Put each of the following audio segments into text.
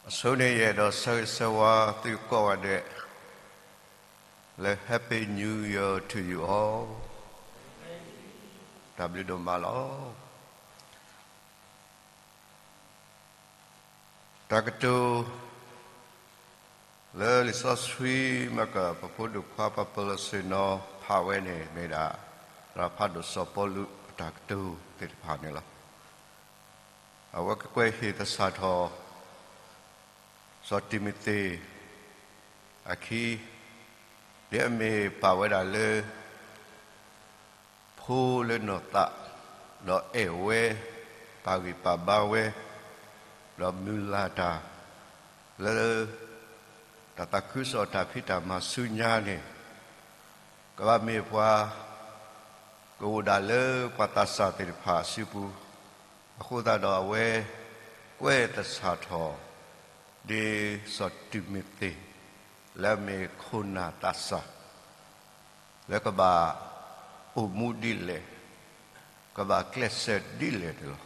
အဆိန့ၣ် ယအဲၣ်ဒိးဆၢဂ့ၤဆၢဝါသုကိးဂၤဒဲး လၢ Happy New Year to you all. တၢ်ဘျုးဒိၣ်မးလီၤ. တၢ်ကတိၤ လၢလံာ်စီဆှံ မ့ၢ်ကပဖိဒိၣ်ခွါပၢ်ပၢၢ်လၢဆ့ၣ်နီၤဖးဝဲန့ၣ် မ့ၢ်ဒၣ် သရၣ်ဖးဒိၣ်စီၤပီလူးအတၢ်ကတိၤသ့ၣ်တဖၣ်န့ၣ်လီၤ. အဝဲကကွဲးဟ့ၣ်သဆၣ်ထီၣ် စီၤတံၤမသ့း အခံ ဒ်အမ့ၢ်ပာ်ဝဲဒၣ်လၢ ဖိလၢနီၢ်သး ဒီးအဲၣ်ဝဲ ပာ်ဂံၢ်ပာ်ဘါဝဲ ဒီးမုၢ်လၢ်တၢ် လၢ တၢ်သးခုကစီၣ်တၢ်ဖံးတၢ်မၤဆူညါန့ၣ် ကဘၣ်မ့ၢ်ပှၤ ကအိၣ်ဒၣ်လၢပှၤသးစၢ်သ့ၣ်တဖၣ်အစုပူၤ အဃိသတးဒီးအဝဲ ကွဲးသဆၣ်ထီၣ် ဒ်စီၤတံၤမသ့း လၢအမ့ၢ်ခိၣ်နၢ်သးစၢ် လၢကဘၣ်အိၣ်မူဒ်လဲၣ်, ကဘၣ်ကျဲးစၢးဒ်လဲၣ်န့ၣ်လီၤ.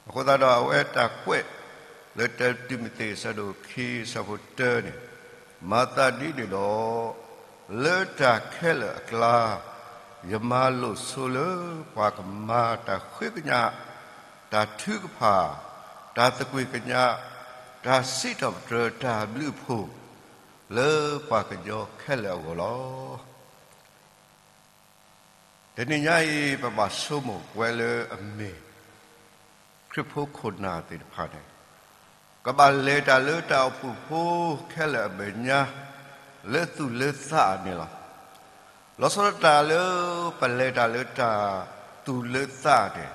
အဃိသတးဒီးအဝဲတၢ်ကွဲး လၢတၢတံၤမသ့း အဆၢဒိၣ်ခံ အဆၢဖိတၢန့ၣ် မၤသးဒ်န့ၣ်ဒီး လၢတၢ်ခဲလၢာ်အကျါ ယမၤလိာ်ဆိလၢပှၤကမၤတၢ်ဃ့ကညး, တၢ်ထုကဖၣ်, တၢ်သကွံၢ်ကညး, တၢ်စံးထီၣ်ပတြၢၤတၢ်ဘျုးအဖှိၣ် လၢပှၤကညီခဲလၢာ်အဂီၢ်လီၤ. တနံၤညါအံၤ ပဘၣ်ဆိကမိၣ်ပဝဲလၢအမ့ၢ် ခရံာ်ဖိခိၣ်နၢ်သ့ၣ်တဖၣ်န့ၣ် ကဘၣ်လဲၤတၢ်လၢတၢ်အိၣ်ဖှိၣ်ဖိခဲလၢာ်အမဲာ်ညါ လၢသူၣ်လၢသးန့ၣ်လီၤ. လီၤဆီဒၣ်တၢ်လၢပလဲၤတၢ်လၢတၢ်သူၣ်လၢသးန့ၣ်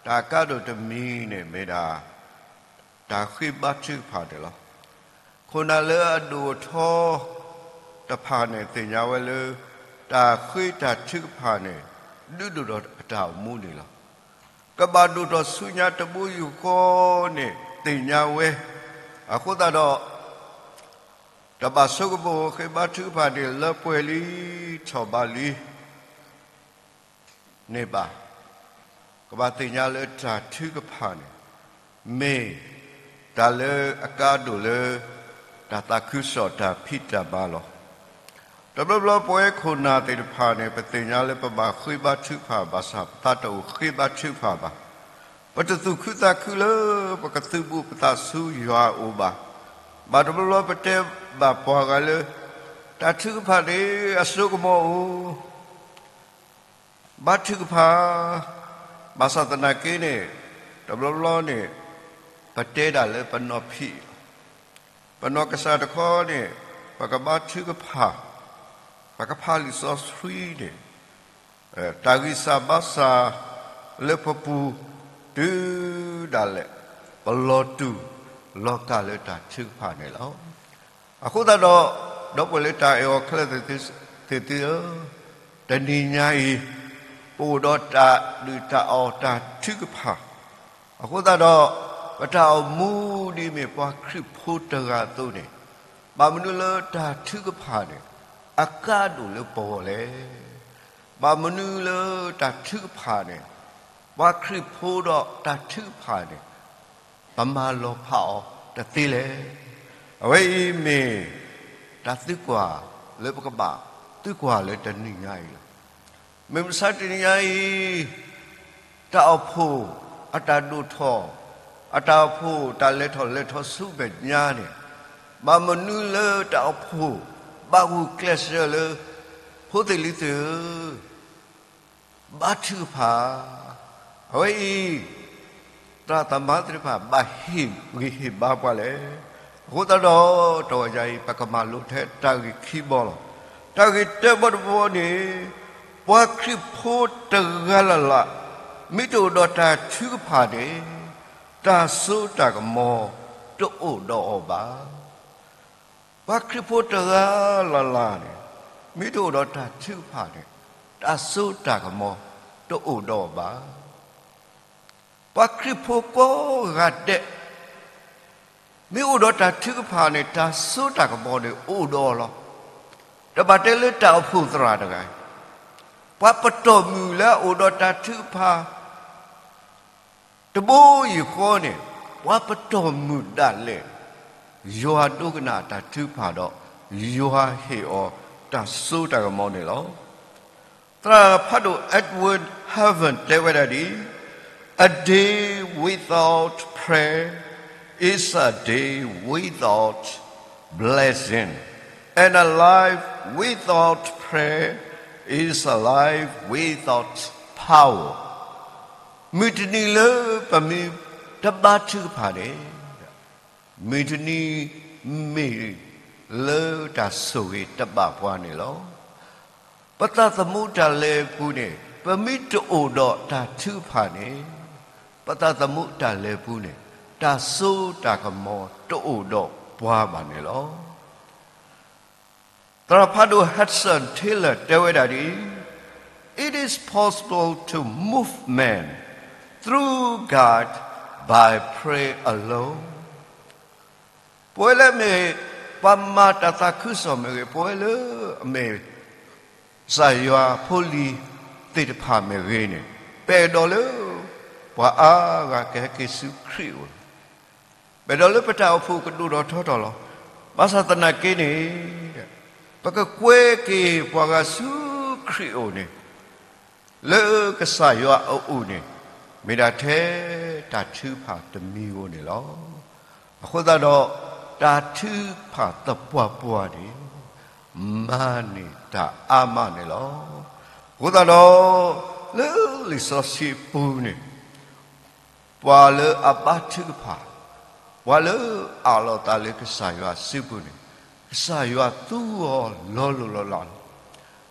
တၢ်အကါဒိၣ်တမံၤန့ၣ်မ့ၢ်ဒၣ် တၢ်ဃ့ဘါထုကဖၣ်န့ၣ်လီၤ. ခိၣ်နၢ်လၢအဒိၣ်အထီတဖၣ်န့ၣ် သ့ၣ်ညါဝဲလၢ တၢ်ဃ့တၢ်ထုကဖၣ်န့ၣ် ဒုးဒိၣ်ဒီးအတၢ်အိၣ်မူန့ၣ်လီၤ. ကဘၣ်ဒိၣ်ထီၣ်ဆူညါတဘိယူၢ်ဃီန့ၣ် သ့ၣ်ညါဝဲ, အဃိသတးဒီး တဘၣ်ဆိကမိၣ်ဃ့ဘါထုကဖၣ်န့ၣ် လၢပှဲၤလံ ထီၣ်ဘးလံ န့ၣ်ဘၣ်. ကဘၣ်သ့ၣ်ညါလၢတၢ်ထုကဖၣ်န့ၣ် မ့ၢ်တၢ်လၢအကါဒိၣ်လၢ တၢ်သးခုကစီၣ်တၢ်ဖံးတၢ်မၤလီၤ. တဘျီဘျီပဝဲခိၣ်နၢ်သ့ၣ်တဖၣ်န့ၣ် ပသ့ၣ်ညါလၢပဘၣ်ဃ့ဘါထုကဖၣ်ဘၣ်ဆၣ် ပသးတအိၣ်ဃ့ဘါထုကဖၣ်ဘၣ်. ပတသူၣ်ခုသးခုလၢ ပကသုးဘူးပသးဆူယွၤအအိၣ်ဘၣ်. ဘၣ်တဘျီဘျီပတဲဘၣ်ပှၤဂၤလၢ တၢ်ထုကဖၣ်န့ၣ် အစိကမီၤအိၣ် ဘါထုကဖၣ်, ဘၣ်ဆၣ်သနာ်က့န့ၣ် တဘျီဘျီန့ၣ် ပတဲဒၣ်လၢပနီၢ်ဖံးလီၤ. ပနီၢ်ကစၢ်တခီန့ၣ် ပကဘါထုကဖၣ်, ပကဖးလံာ်စီဆှံန့ၣ် တၢ်ဂံၢ်စၢ်ဘါစၢ်လၢပပူၤ တုၤဒၣ်လဲာ် ပလီၤတူာ်လီၤကာ်လၢတၢ်ထုကဖၣ်န့ၣ်လီၤ. အဃိသတးဒီး ဒီပုၢ်ဝဲၢ်လၢတၢ်အဲၣ်အီၤခဲလၢာ်သ့ၣ်သုဧၢ, တနံၤညါအံၤ ပအိၣ်ဒီးတၢ်ဒုၣ်တၢ်အီၣ်တၢ်ထုကဖၣ် အဃိသတးဒီး ပတၢ်အိၣ်မူဒ်အမ့ၢ်ပှၤခရံာ်ဖိတဂၤအသိးန့ၣ် ဘၣ်မနုၤလၢတၢ်ထုကဖၣ်န့ၣ် အကါဒိၣ်လၢပဂီၢ်လဲၣ်. ဘၣ်မနုၤလၢတၢ်ထုကဖၣ်န့ၣ် ပှၤခရံာ်ဖိဒီးတၢ်ထုကဖၣ်န့ၣ် ပမၤလီၤဖးအီၤတသ့လဲၣ်. အဝဲအံၤမ့ၢ် တၢ်သံကွၢ်လၢပကဘၣ်သံကွၢ်လၢတနံၤညါအံၤလီၤ. မုၢ်မဆါတနံၤညါအံၤ တၢ်အိၣ်ဖှိၣ်အတၢ်ဒိၣ်ထီၣ်, အတၢ်အိၣ်ဖှိၣ်တၢ်လဲၤထီၣ်လဲၤထီဆူမဲာ်ညါန့ၣ် ဘၣ်မနုၤလၢတၢ်အိၣ်ဖှိၣ်ဘၣ်ဂုာ်ကျဲးစၢးလၢ ဖိသ့ၣ်လံၤသ့ၣ်ဧၢ ဘါထုကဖၣ်, အဝဲအံၤ သရၣ်သမါသ့ၣ်တဖၣ်ဘၣ်ဟ့ၣ်ဂံၢ်ဟ့ၣ်ဘါပှၤလဲၣ်. အဃိသတးဒီး တဂီၤညါအံၤ ပကမၤလိထဲတၢ်ဂ့ၢ်ခံဘီလီၤ. တၢ်ဂ့ၢ်တၢဘီတဘီန့ၣ် ပှၤခရံာ်ဖိတဂၤလၢ်လၢ် မ့ၢ်တအိၣ်ဒီးတၢ်ထုကဖၣ်န့ၣ် တၢ်စိတၢ်ကမီၤတအိၣ်ဒီးအီၤဘၣ်. ပှၤခရံာ်ဖိတဂၤလၢ်လၢ်န့ၣ် မ့ၢ်တအိၣ်ဒီးတၢ်ထုကဖၣ်န့ၣ် တၢ်စိတၢ်ကမီၤတအိၣ်ဒီးအီၤဘၣ်. ပှၤခရံာ်ဖိကိးဂၤဒဲး မ့ၢ်အိၣ်ဒီးတၢ်ထုကဖၣ်န့ၣ် တၢ်စိတၢ်ကမီၤန့ၣ်အိၣ်ဒီးအီၤလီၤ. တဘၣ်တဲလၢတၢ်အိၣ်ဖှိၣ်သရၣ်တဂၤ, ပှၤပတီၢ်မုၢ်လၢအအိၣ်ဒီးတၢ်ထုကဖၣ် တဘိယူၢ်ဃီန့ၣ် ပှၤပတီၢ်မုၢ်ဒၣ်လဲာ် ယွၤဒိကနၣ်အတၢ်ထုကဖၣ်ဒီး ယွၤဟ့ၣ်အီၤတၢ်စိတၢ်ကမီၤန့ၣ်လီၤ. သရၣ်ဖးဒိၣ် Edward Haven တဲဝဲဒၣ်ဒ်အံၤ, A day without prayer is a day without blessing, and a life without prayer is a life without power. မုၢ်တနံၤလၢပမ့ၢ်တဘါထုကဖၣ်န့ၣ်, မုၢ်တနံၤမ့ၢ်လၢတၢ်ဆိၣ်ဂ့ၤတဘၣ်ပှၤန့ၣ်လီၤ. ပသးသမူတၢ်လဲၤအပူၤန့ၣ် ပမ့ၢ်တအိၣ်ဒီးတၢ်ထုကဖၣ်န့ၣ်, ပသးသမူတၢ်လဲၤအပူၤန့ၣ် တၢ်စိတၢ်ကမီၤတအိၣ်ဒီးပှၤဘၣ်န့ၣ်လီၤ. သရၣ်ဖးဒိၣ် Hudson Taylor တဲဝဲဒၣ်ဒ်အံၤ, It is possible to move man through God by prayer alone. ပဝဲလၢအမ့ၢ်ပှၤမၤတၢ်သးခုကစီၣ်မ့ၢ်ဂ့ၤ, ပဝဲလၢအမ့ၢ် ကစၢ်ယွၤဖိလံၤသ့ၣ်တဖၣ်မ့ၢ်ဂ့ၤန့ၣ်, ပအဲၣ်ဒိးလၢ ပှၤအါဂၤကဟဲက့ၤဆူခရံာ်အအိၣ်လီၤ. ပအဲၣ်ဒိးလၢပတၢ်အိၣ်ဖှိၣ်ကဒိၣ်ထီၣ်ထီထီၣ်လီၤ. ဘၣ်ဆၣ်သနာ်က့န့ၣ်, ပကကွဲက့ၤပှၤဂၤဆူခရံာ်အအိၣ်န့ၣ်, လၢကစၢ်ယွၤအအိၣ်န့ၣ်, မ့ၢ်ဒၣ်ထဲတၢ်ထုကဖၣ်တမံၤဧိၤန့ၣ်လီၤ. အဃိသတးဒီး, တၢ်ထုကဖၣ်သပှၢ်ပှၢ်န့ၣ်, မၤန့ၢ်တၢ်အါမးန့ၣ်လီၤ. အဃိသတးဒီး, လၢလံာ်စီဆှံအပူၤန့ၣ်, ပှၤလၢအဘါထုကဖၣ်, ပှၤလၢအအးလီၤအသးလၢကစၢ်ယွၤစုပူၤန့ၣ်, ကစၢ်ယွၤသူအီၤလီၤလိၢ်လီၤလးလီၤ.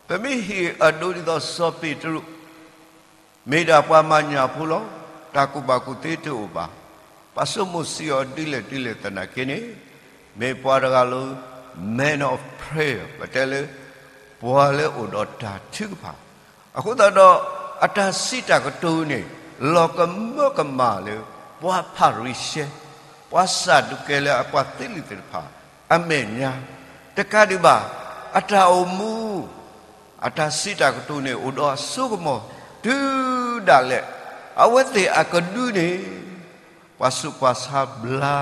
ပမ့ၢ်ဟ့ၣ်အဒိဒ်သိးစီၤပ့းတရူး, မ့ၢ်ဒၣ်ပှၤမၤညၣ်ဖိလီၤ. တၢ်ကူၣ်ဘၣ်ကူၣ်သ့တအိၣ်ဘၣ်. ပာ်ဆိကမိၣ်စံးအီၤဒ်လဲၣ်ဒ်လဲၣ်သနာ်က့န့ၣ်, မ့ၢ်ပှၤတဂၤလၢ man of prayer, ပတဲလၢ ပှၤလၢအိၣ်ဒီးတၢ်ထုကဖၣ်. အဃိသတးဒီး, အတၢ်စံးတၢ်ကတိၤန့ၣ်, လီၤကမၢကမၣ်လၢ ပှၤဖၤရံၤၡဲ, ပှၤစးဒူၤကဲလၢအပှၤသ့လံာ်သ့ၣ်တဖၣ် အမဲာ်ညါ, တကးဒံးဘၣ်, အတၢ်အိၣ်မူ, အတၢ်စံးတၢ်ကတိၤန့ၣ် အိၣ်ဒီးအစိကမီၤ တုၤဒၣ်လဲာ်, အဝဲသ့ၣ်အကဒုန့ၣ်, ပှၤဆူးပှၤဆါဘျါ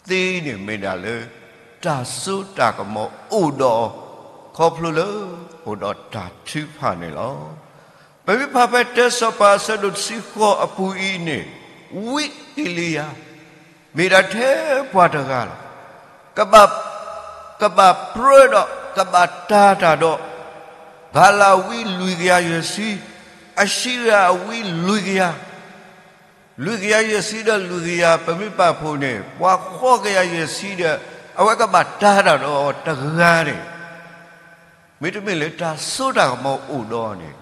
သ့န့ၣ်မ့ၢ်ဒၣ်လၢ တၢ်စိတၢ်ကမီၤအိၣ်ဒီး, ခီဖျိလၢအိၣ်ဒီးတၢ်ထုကဖၣ်န့ၣ်လီၤ. ပမ့ၢ်ဖးဖဲတၢစီၤပၤအဆၢဒိၣ်တဆံဃိးအပူၤအံၤန့ၣ်, ဝံအ့လံယၤ, မ့ၢ်ဒၣ်ထဲပှၤတဂၤလီၤ. ကဘၣ်, ကဘၣ်ပြၢဒီး ကဘၣ်တၤတၢ်ဒီး ဘၤလးအဝံလွံၢ်ကယၤယဲၢ်ဆံ, အၤၡံရၤအဝံလွံၢ်ကယၤ, လွံၢ်ကယၤယဲၢ်ဆံဒီးလွံၢ်ကယၤ ပမ့ၢ်ပာ်ဖှိၣ်န့ၣ် ပှၤဃိးကယၤယဲၢ်ဆံဒီး အဝဲကဘၣ်တၤတၢ်ဒီးတဂၤန့ၣ်, မ့တမ့ၢ်လၢတၢ်စိတၢ်ကမီၤအိၣ်ဒီးန့ၣ်,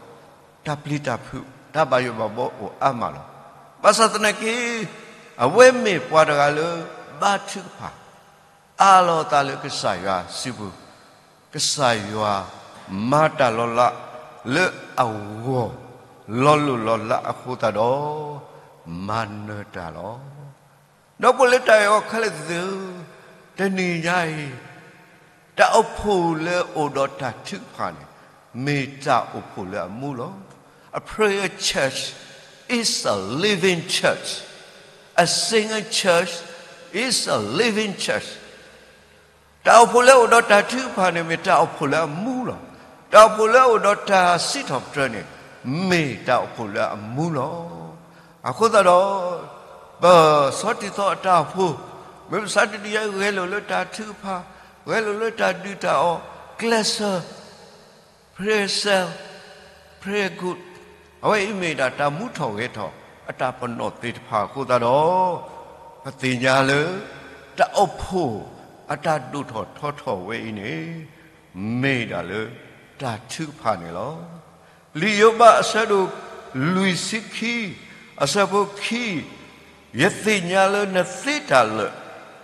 တၢ်ပျံၤတၢ်ဖုး တၢ်ဘၣ်ယိၣ်ဘၣ်ဘီအိၣ်အါမးလီၤ. ဘၣ်ဆၣ်သနာ်က့, အဝဲမ့ၢ်ပှၤတဂၤလၢ ဘါထုကဖၣ်, အးလီၤအသးလၢကစၢ်ယွၤစုပူၤ, ကစၢ်ယွၤမၤတၢ်လီၤလးလၢအဂီၢ် လီၤလိၢ်လီၤလးအဃိသတးဒီး မၤနၢၤတၢ်လီၤ. ဒီပုၢ်ဝဲၢ်လၢတၢ်အဲၣ်အီၤခဲလၢာ်သ့ၣ်ဧၢ, တနံၤညါအံၤ, တၢ်အိၣ်ဖှိၣ်လၢအိၣ်ဒီးတၢ်ထုကဖၣ်န့ၣ် မ့ၢ်တၢ်အိၣ်ဖှိၣ်လၢအမူလီၤ. A prayer church is a living church. A singing church is a living church. တၢ်အိၣ်ဖှိၣ်လၢအိၣ်ဒီးတၢ်ထုကဖၣ်န့ၣ် မ့ၢ်တၢ်အိၣ်ဖှိၣ်လၢအမူလီၤ. တၢ်အိၣ်ဖှိၣ်လၢအအိၣ်ဒီးတၢ်စံးထီၣ်ပတြၢၤန့ၣ် မ့ၢ်တၢ်အိၣ်ဖှိၣ်လၢအမူလီၤ. အဃိသတးဒီး, ပဆီတံၢ်သီအတၢ်အိၣ်ဖှိၣ်, မ့ၢ်ပစးတနံၤညါဂဲၤလိာ်လၢတၢ်ထုကဖၣ်, ဂဲၤလိာ်လၢတၢ်ဒုၣ်တၢ်အီၣ်, ကျဲးစၢး prayer cell, prayer group, အဝဲအံၤမ့ၢ်ဒၣ်တၢ်မူထီၣ်ဂဲၤထီၣ်အတၢ်ပနီၣ်သ့ၣ်တဖၣ်အဃိသတးဒီး, ပသ့ၣ်ညါလၢ တၢ်အိၣ်ဖှိၣ်အတၢ်ဒိၣ်ထီၣ်ထီထီၣ်ဝဲအံၤန့ၣ် မ့ၢ်ဒၣ်လၢတၢ်ထုကဖၣ်န့ၣ်လီၤ. လံာ်ယိၤဘးအဆၢဒိၣ်လွံၢ်ဆံခံ, အဆၢဖိခံ, ယသ့ၣ်ညါလၢနသ့တၢ်လၢာ်,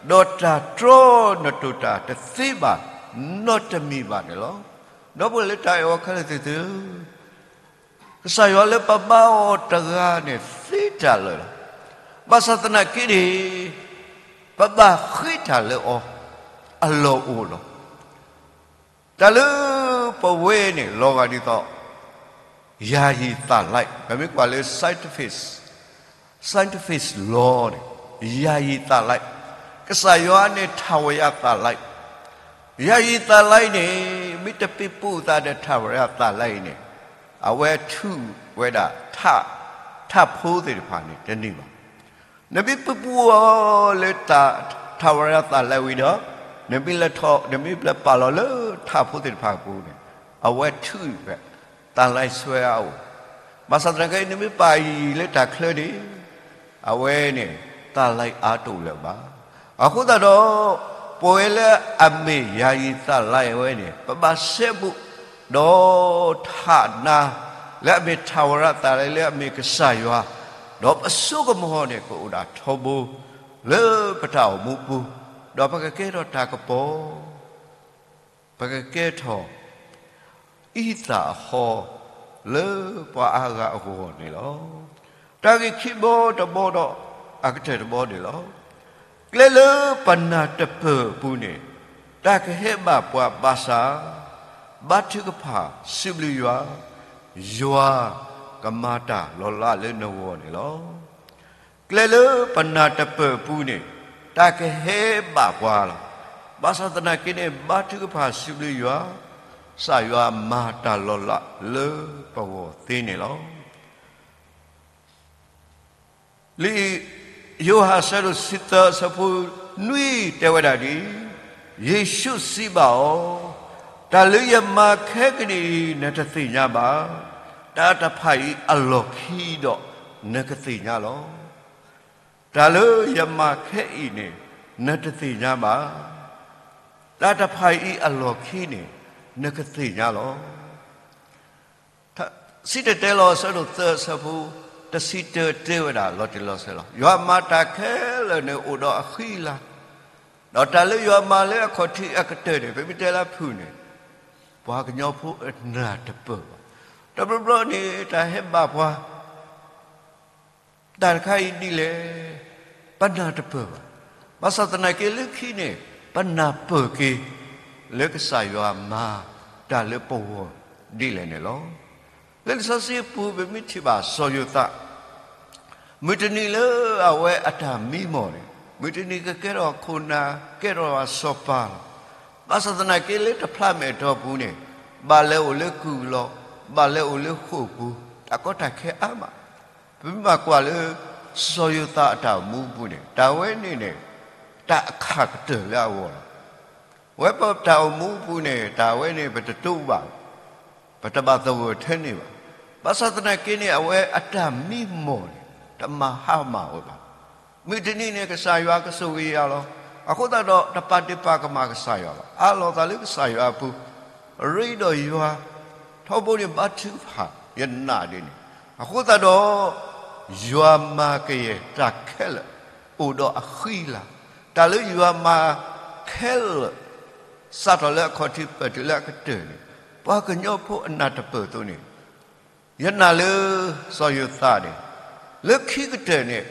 ဒီးတၢ်တြီနတိာ်တၢ်တသ့ဘၣ်နီတမံၤဘၣ်န့ၣ်လီၤ. ဒီပုၢ်ဝဲၢ်လၢတၢ်အဲၣ်အီၤခဲလၢာ်သ့ၣ်ဧၢ, ကစၢ်ယွၤလၢပဘါအီၤတဂၤန့ၣ်သ့တၢ်လၢာ်လီၤ. ဘၣ်ဆၣ်သနာ်က့န့ၣ်, ပဘၣ်ဃ့တၢ်လၢအီၤအလီၢ်အိၣ်လီၤ. တၢ်လၢပဝဲန့ၣ် လီၤဂာ်ဒ်သိး ယၤယံၤသးလဲ, ပမ့ၢ်ကွၢ်လၢ scientist, scientist law န့ၣ်, ယၤယံၤသးလဲ, ကစၢ်ယွၤန့ၣ်ထးဝဲယၤသးလါအံၤ, ယၤယံၤသးလါအံၤန့ၣ် မ့ၢ်တပ့ၢ်ပူၣ်သးဒီးထးဝဲယၤသးလါအံၤန့ၣ်, အဝဲထုးဝဲဒၣ် ထးဖိသ့ၣ်တဖၣ်န့ၣ်တန့ၢ်ဘၣ်. နမ့ၢ်ပ့ၢ်ပူၣ်အီၤလၢ ထးဝဲယၤသးလါဝံၤဒီး, နမ့ၢ်လဲၤထီၣ် နမ့ၢ်ပျဲပာ်လီၤလၢထးဖိသ့ၣ်တဖၣ်အပူၤန့ၣ်, အဝဲထုးဝဲ သးလါအံၤဆှၢအအိၣ်, ဘၣ်ဆၣ်သနာ်က့ နမ့ၢ်ပာ်အံၤလၢတၢ်ချၢန့ၣ် အဝဲန့ၣ် သးလါအံၤအါတအိၣ်လၢၤဘၣ်. အဃိသတးဒီး ပဝဲလၢအမ့ၢ်ယၤယံၤသးလါအံၤဝဲန့ၣ် ပဘၣ်စဲဘူး ဒီးထးနါ လၢအမ့ၢ်ထးဝဲဒၣ်သးလါလၢအမ့ၢ်ကစၢ်ယွၤ, ဒီးပဆိကမိၣ်န့ၣ် ကအိၣ်ဒၣ်ထီဘိ လၢပတၢ်အိၣ်မူပူၤ, ဒီးပကကဲထီၣ်တၢ်ကပီၤ ပကကဲထီၣ် အံသၣ်အဟီ လၢပှၤအါဂၤအဂီၢ်န့ၣ်လီၤ. တၢ်ဂ့ၢ်ခံဘီတဘီဒီး အကတၢၢ်တဘီန့ၣ်လီၤ. ကျဲလၢပနၢ်တပၢၢ်အပူၤန့ၣ် တၢ်ကဟဲဘၣ်ပှၤဘၣ်ဆၣ်, ဘါထုကဖၣ်စံးဘျုးယွၤ, ယွၤကမၤတၢ်လီၤလးလၢနဂီၢ်န့ၣ်လီၤ. ကျဲလၢပနၢ်တပၢၢ်အပူၤန့ၣ် တၢ်ကဟဲဘၣ်ပှၤလီၤ. ဘၣ်ဆၣ်သနာ်က့န့ၣ် ဘါထုကဖၣ်စံးဘျုးယွၤ, ကစၢ်ယွၤမၤတၢ်လီၤလးလၢပဂီၢ်သ့န့ၣ်လီၤ. လံာ်ယိၤဟၣ်အဆၢဒိၣ်တဆံသၢ အဆၢဖိနွံတဲဝဲဒၣ်ဒ်အံၤ, ယ့ၣ်ၡူးစံးဘၣ်အီၤ, တၢ်လၢယမၤခဲကနံၣ်အံၤ နတသ့ၣ်ညါဘၣ်, တၢ်တဖၣ်အံၤအလီၢ်ခံဒီး နကသ့ၣ်ညါလီၤ. တၢ်လၢယမၤခဲအံၤန့ၣ် နတသ့ၣ်ညါဘၣ်, တၢ်တဖၣ်အံၤအလီၢ်ခံန့ၣ် နကသ့ၣ်ညါလီၤ. စံၣ်တဲၤတဲလီၤအဆၢဒိၣ်သၢ အဆၢဖိတဆံတၢ တဲဝဲဒၣ်လီၤတံၢ်လီၤဆဲးလီၤ. ယွၤမၤတၢ်ခဲလၢာ်န့ၣ်အိၣ်ဒီးအဃံအလၤ, ဒီးတၢ်လၢယွၤမၤလၢအခီၣ်ထံးအကတၢၢ်န့ၣ် ပမ့ၢ်တဲလၢအဖုၣ်န့ၣ် ပှၤကညီဖိအနၢ်တပၢၢ်ဘၣ်. တဘျီဘျီန့ၣ် တၢ်ဟဲဘၣ်ပှၤ တၢ်တခါအံၤဒ်လဲၣ်, ပနၢ်တပၢၢ်ဘၣ်. ဘၣ်ဆၣ်သနာ်က့လၢခံန့ၣ် ပနၢ်ပၢၢ်က့ၤ လၢကစၢ်ယွၤမၤတၢ်လၢပဂီၢ်ဒ်လဲၣ်န့ၣ်လီၤ. လၢလံာ်စီဆှံအပူၤ ပမ့ၢ်ထံၣ်ဘၣ်စီၤယိၤသး မုၢ်တနံၤလၢအဝဲအတၢ်မံမီၢ်န့ၣ် မုၢ်တနံၤကကဲထီၣ်ခိၣ်နၢ် ကဲထီၣ်အစီၤပၤလီၤ. ဘၣ်ဆၣ်သနာ်က့လၢတဖျးမဲာ်အတီၢ်ပူၤန့ၣ် ဘၣ်လဲၤအိၣ်လၢကုၢ်လီၤ, ဘၣ်လဲၤအိၣ်လၢဃိာ်ပူၤ, တၢ်ကီတၢ်ခဲအါမး. ပမ့ၢ်ဘၣ်ကွၢ်လၢ စီၤယိၤသးအတၢ်အိၣ်မူအပူၤန့ၣ် တၢ်ဝဲန့ၣ်န့ၣ် တၢ်အခၣ်ကတၢၢ်လၢအဂီၢ်လီၤ. ဝဲပတၢ်အိၣ်မူအပူၤန့ၣ် တၢ်ဝဲန့ၣ် ပတတိဘၣ်, ပတဘၣ်သဂၢၢ်ထဲန့ၣ်ဘၣ်. ဘၣ်ဆၣ်သနာ်က့န့ၣ် အဝဲအတၢ်မံမီၢ်န့ၣ် တမၤဟါမၢ်ဝဲဘၣ်. မုၢ်တနံၤန့ၣ် ကစၢ်ယွၤကဆိၣ်ဂ့ၤယၤလီၤ. အဃိသတးဒီး တပာ်ဒ့ၣ်ပာ်ကမၣ်ကစၢ်ယွၤဘၣ်. အးလီၤသးလၢကစၢ်ယွၤအပူၤ, ရ့ဒီးယွၤ, ထီဘိန့ၣ်ဘါထုကဖၣ်ယနာ်ဒ်န့ၣ်. အဃိသတးဒီး ယွၤမၤကယဲၢ်တၢ်ခဲလၢာ် အိၣ်ဒီးအဃံအလၤ, တၢ်လၢယွၤမၤခဲလၢာ် စးထီၣ်လၢအခီၣ်ထံးပၢၢ်တုၤလၢအကတၢၢ်န့ၣ် ပှၤကညီဖိအနၢ်တပၢၢ်အသိးန့ၣ် ယနာ်လၢစီၤယိၤသးန့ၣ် လၢခံကတၢၢ်န့ၣ်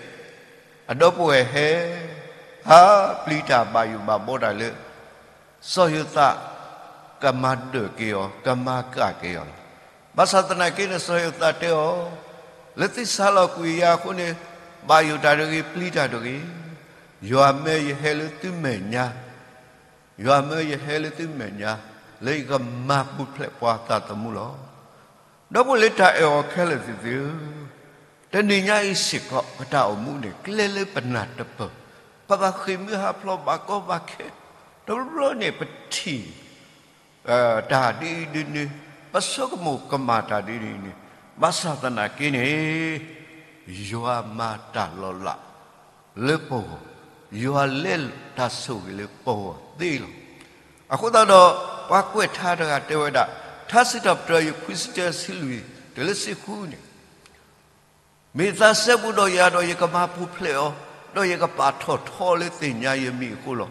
အဒီပုၢ်ဝဲၢ်ဟဲ ဟးပျံၤတၢ်ဘၣ်ယိၣ်ဘၣ်ဘီတၢ်လၢ စီၤယိၤသး ကမၤဒၢၣ်က့ၤအီၤ ကမၤကၣ်က့ၤအီၤလီၤ. ဘၣ်ဆၣ်သနာ်က့န့ၣ် စီၤယိၤသးတဲအီၤ, လၢသုဆါလီၤကွံာ်ယၤအဃိန့ၣ် ဘၣ်ယိၣ်တၢ်တဂ့ၤ ပျံၤတၢ်တဂ့ၤ, ယွၤမၢယဟဲလၢသုမဲာ်ညါ ယွၤမၢယဟဲလၢသုမဲာ်ညါ လၢယကမၤပူၤဖျဲးပှၤသးသမူလီၤ. ဒီပုၢ်ဝဲၢ်လၢတၢ်အဲၣ်အီၤခဲလၢာ်သ့ၣ်ဧၢ, တနံၤညါအံၤစ့ၢ်ကီး ပတၢ်အိၣ်မူန့ၣ် ကျဲလၢပနၢ်တပၢၢ်, ပဘၣ်ဃ့ၢ်မှံဟးဖျိးဘၣ်ကီဘၣ်ခဲ, တဘျီဘျီန့ၣ် ပထံၣ် တၢ်ဒ်အံၤဒ်နုၤ, ပဆိကမိၣ်ကမၣ်တၢ်ဒ်အံၤဒ်နုၤ, ဘၣ်ဆၣ်သနာ်က့န့ၣ် ယွၤမၤတၢ်လီၤလးလၢပဂီၢ်, ယွၤလဲလိာ်တၢ်ဆိၣ်ဂ့ၤလၢပဂီၢ်သ့လီၤ. အဃိသတးဒီး ပှၤကွဲးထါတဂၤတဲဝဲဒၣ်, ထါစံးထီၣ်ပတြၢၤ ယခွံဆံတၢ ဆံလွံၢ် တုၤလၢဆံဃုန့ၣ် မ့ၢ်သးစဲဘူးဒီးယၤဒီးယကမၤပူၤဖျဲးအီၤ, ဒီးယကပာ်ထီၣ်ထီလၢသ့ၣ်ညါယမံၤအဃိလီၤ.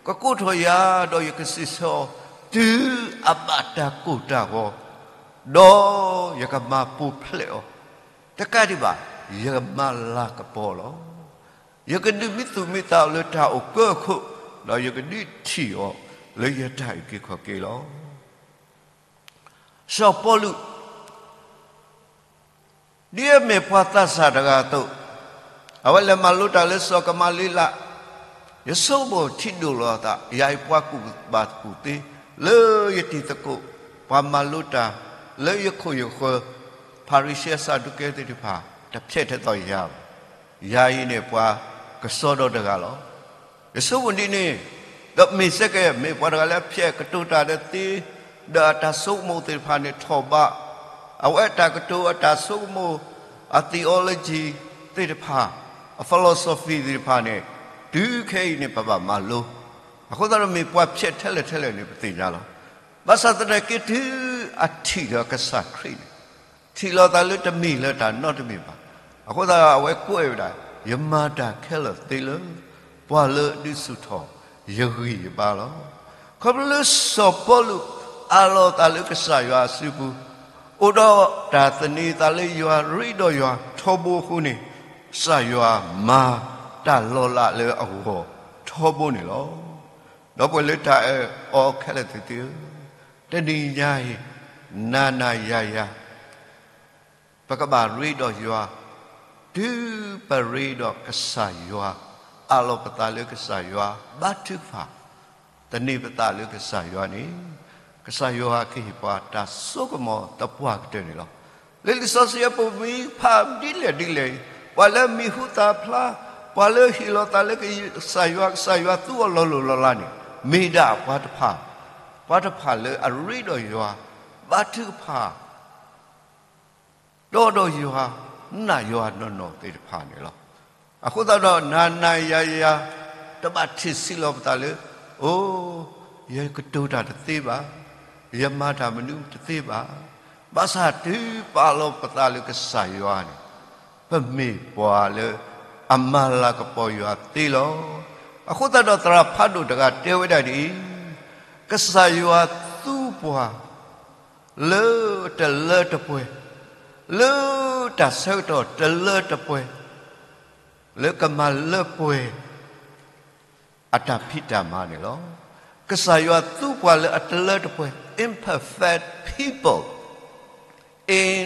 ကကိးထီၣ်ယၤဒီးယကစံးဆၢအီၤ, တုၤအဘၣ်တၢ်ကိၢ်တၢ်ဂီၤ, ဒီးယကမၤပူၤဖျဲးအီၤ, တကးဒံးဘၣ် ယမၤလၤကပီၤလီၤ. ယကဒုးမံသူၣ်မံသးအီၤလၢတၢ်အိၣ်ကၢအခိၣ်, ဒီးယကဒုးထံၣ်အီၤလၢယတၢ်အုၣ်က့ၤခီၣ်က့ၤလီၤ. စီၤပီလူး ဒ်အမ့ၢ်ပှၤသးစၢ်တဂၤအသိး, အဝဲလဲၤမၤလိတၢ်လၢစီၤကမၤလ့လး, ယဆိကမိၣ်ထံဒိၣ်လီၤအသး, ယၤအံၤပှၤကူၣ်ဘၣ်ကူၣ်သ့, လၢယတံၤသကိး, ပှၤမၤလိတၢ်, လၢယခိၣ်ယဃၢၤ, ဖၤရံၤၡဲစးဒူၤကဲသ့ၣ်တဖၣ် တဖျဲးထဲသိးယၤဘၣ်. ယၤအံၤန့ၣ်ပှၤကစီဒီတဂၤလီၤ. ယဆိကမိၣ်ဒ်န့ၣ်, ဒီးမ့ၢ်စ့ၢ်ကီး မ့ၢ်ပှၤတဂၤလၢအဖျဲးကတိၤတၢ်ဒီးသ့, ဒီးအတၢ်ဆိကမိၣ်သ့ၣ်တဖၣ်န့ၣ်ထီၣ်ဘး, အဝဲအတၢ်ကတိၤအတၢ်ဆိကမိၣ်, အ theology သ့ၣ်တဖၣ်, အ philosophy သ့ၣ်တဖၣ်န့ၣ်, တုၤခဲအံၤန့ၣ် ပဘၣ်မၤလိ, အဃိသတးဒီးမ့ၢ်ပှၤဖျဲးထဲလဲၣ်ထဲလဲၣ်န့ၣ် ပသ့ၣ်ညါလီၤ. ဘၣ်ဆၣ်သနာ်က့ တုၤအထံၣ်ဒီးကစၢ်ခရံာ်န့ၣ်, ထံၣ်လိာ်သးလၢတမ့ၢ်လၢတၢ်နီတမံၤဘၣ်. အဃိသတးဒီးအဝဲကွဲးဝဲဒၣ်, ယမၤတၢ်ခဲလၢာ်သ့လၢ ပှၤလၢအဒုးဆူၣ်ထီၣ်ယဂံၢ်ယဘါလီၤ. ခီဖျိလၢစီၤပီလူးအးလီၤအသးလၢကစၢ်ယွၤအစုပူၤ, အိၣ်ဒီးတၢ်သန့ၤသးလၢယွၤ ရ့ဒီးယွၤထီဘိအဃိန့ၣ်, ကစၢ်ယွၤမၤတၢ်လီၤလးလၢအဂီၢ်ထီဘိန့ၣ်လီၤ. ဒီပုၢ်ဝဲၢ်လၢတၢ်အၢၣ်အီခဲလၢာ်သ့ၣ်သုဧၢ, တနံၤညါအံၤ, နၤနၤယၤယၤ ပကဘၣ်ရ့ဒီးယွၤ, တုၤပရ့ဒီးကစၢ်ယွၤ, အးလီၤပသးလၢကစၢ်ယွၤ, ဘါထုကဖၣ်, သန့ၤပသးလၢကစၢ်ယွၤန့ၣ်, ကစၢ်ယွၤကဟ့ၣ်ပှၤတၢ်စိကမီၤသပှၢ်ကတၢၢ်န့ၣ်လီၤ. လၢလံာ်စီဆှံအပူၤ ပမ့ၢ်ဖးဒ်လဲၣ်ဒ်လဲၣ်, ပှၤလၢမံၤဟူသၣ်ဖျါ, ပှၤလၢဟ့ၣ်လီၤသးလၢကစၢ်ယွၤ, ကစၢ်ယွၤသူအီၤလီၤလိၤလီၤလးန့ၣ်, မ့ၢ်ဒၣ်ပှၤတဖၣ်, ပှၤတဖၣ်လၢအရ့ဒီးယွၤ, ဘါထုကဖၣ် ဒီးဒီးယွၤ, နာ်ယွၤနီၢ်နီၢ်သ့ၣ်တဖၣ်န့ၣ်လီၤ. အဃိသတးဒီး နၤနၤယၤယၤ, တဘၣ်ထံၣ်ဆံးလီၤပသးလၢ, အိ, ယကတိၤတၢ်တသ့ဘၣ်, ယမၤတၢ်မနုၤတသ့ဘၣ်. ဘၣ်ဆၣ်တုၤပအးလီၤပသးလၢကစၢ်ယွၤန့ၣ်, ပမ့ၢ်ပှၤလၢအမၤလၤကပီၤယွၤသ့လီၤ. အဃိသတးဒီးသရၣ်ဖးဒိၣ်တဂၤတဲဝဲဒၣ်ဒ်အံၤ, ကစၢ်ယွၤသူပှၤ လၢတလၢတပှဲၤ, လၢတၢ်ဆၢကတီၢ်တလၢတပှဲၤ, လၢကမၤလၢပှဲၤအတၢ်ဖံးတၢ်မၤန့ၣ်လီၤ. ကစၢ်ယွၤသူပှၤလၢအတလၢတပှဲၤ, imperfect people in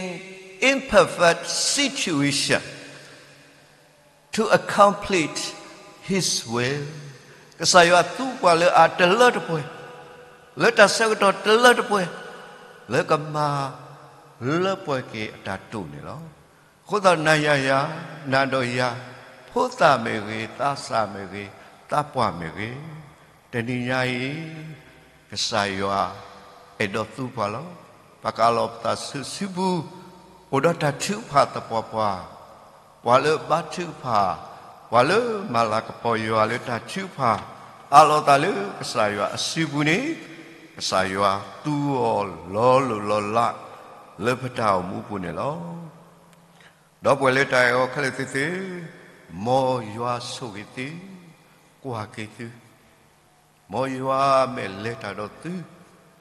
imperfect situation to accomplish His will. ကစၢ်ယွၤသူပှၤလၢအတလၢတပှဲၤ, လၢတၢ်ဆၢကတီၢ်တလၢတပှဲၤ, လၢကမၤလၢပှဲၤက့ၤအတၢ်တိာ်န့ၣ်လီၤ. အဃိသတးနၤယၤယၤ, နၤဒီးယၤ, ဖိသၣ်မ့ၢ်ဂ့ၤ, သးစၢ်မ့ၢ်ဂ့ၤ, သးပှၢ်မ့ၢ်ဂ့ၤ, တနံၤညါအံၤ ကစၢ်ယွၤအဲၣ်ဒိးသူပှၤလီၤ. ပကအးလီၤပသးဆူစုပူၤ, အိၣ်ဒီးတၢ်ထုကဖၣ်သပှၢ်ပှၢ်, ပှၤလၢဘါထုကဖၣ်, ပှၤလၢမၤလၤကပီၤယွၤလၢတၢ်ထုကဖၣ်, အးလီၤသးလၢကစၢ်ယွၤအစုပူၤန့ၣ်, ကစၢ်ယွၤသူအီၤလီၤလိၤလီၤလး လၢပတၢ်အိၣ်မူပူၤန့ၣ်လီၤ. ဒီပုၢ်ဝဲၢ်လၢတၢ်အဲၣ်အီၤခဲလၢာ်သ့ၣ်သု, မ်ယွၤဆိၣ်ဂ့ၤသု, ကွၢ်က့ၤသု, မ်ယွၤမဲာ်လဲၤတၢ်ဒီး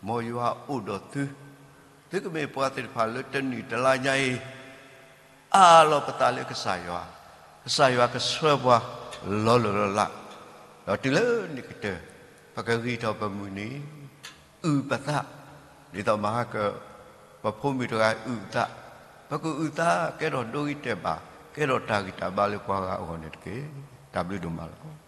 သု, မ်ယွၤအိၣ်ဒီးသု, သုကမ့ၢ်ပှၤသ့ၣ်တဖၣ်လၢတနံၣ်တလါညါအံၤ အးလီၤပသးလၢကစၢ်ယွၤ, ကစၢ်ယွၤကဆှၢပှၤလီၤလိၤလီၤလး, ဒီးတုၤလၢနံၣ်ကတၢၢ် ပကဂံၢ်ထီၣ်ပမုၢ်နံၤ, အုၣ်ပသး, ဒ်သိးမဟါက ပဖိမုၣ်တဂၤအုၣ်အသး, ပကအုၣ်သးကဲထီၣ်ဒိဂ့ၤတဲာ်ဘၣ်, ကဲထီၣ်တၢ်ဂံၢ်တၢ်ဘါလၢပှၤဂၤအဂီၢ်န့ၣ်တက့ၢ်. တၢ်ဘျုးဒိၣ်မးလီၤ.